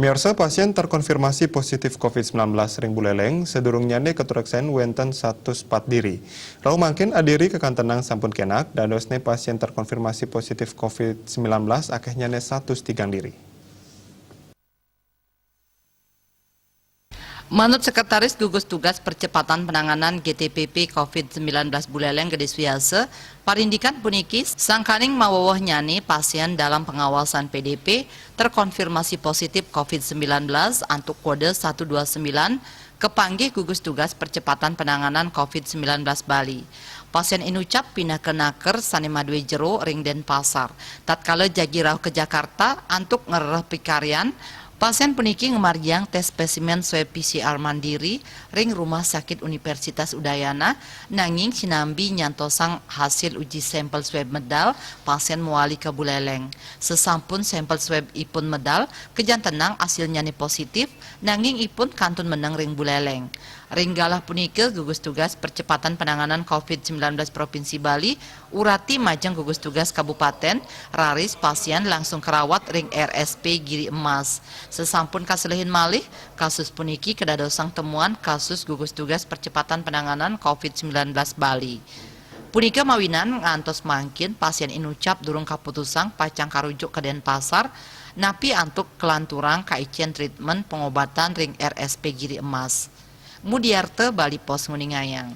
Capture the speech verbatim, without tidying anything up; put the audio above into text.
Pemirsa, pasien terkonfirmasi positif covid sembilan belas ring Buleleng, sedurungnya ne katureksain wenten satus pat diri. Rauh mangkin adiri kakantenang sampun kenak, dadosne pasien terkonfirmasi positif covid sembilan belas akehnya ne satus tigang diri. Manut Sekretaris Gugus Tugas Percepatan Penanganan G T P P covid sembilan belas Buleleng Gede Suyase, parindikan puniki sangkaning mawewehnyané pasien dalam pengawasan P D P terkonfirmasi positif covid sembilan belas antuk kode satu dua sembilan kapanggih Gugus Tugas Percepatan Penanganan covid sembilan belas Bali. Pasien inucap pinaka naker sané madué jero ring Denpasar. Tatkala jagi rauh ka Jakarta antuk ngrereh pikaryan, pasien puniki ngamargiang tes spesimen swab P C R mandiri ring Rumah Sakit Universitas Udayana, nanging sinambi nyantosang hasil uji sampel swab medal, pasien mawali ka Buleleng. Sasampun sampel swab ipun medal, kajantenang asilnyané positif, nanging ipun kantun meneng ring Buleleng. Ring galah punika, gugus tugas percepatan penanganan covid sembilan belas Provinsi Bali, urati majeng gugus tugas kabupaten, raris pasien langsung karawat ring R S P Giri Emas. Sasampun kaselehin malih, kasus puniki kadadosang temuan kasus gugus tugas percepatan penanganan covid sembilan belas Bali. Punika mawinan ngantos mangkin pasien inucap durung kaputusang pacang karujuk ka Denpasar, napi antuk kalanturang kaicen treatment pengobatan ring R S P Giri Emas. Mudiarta, Bali Post, nguningayang.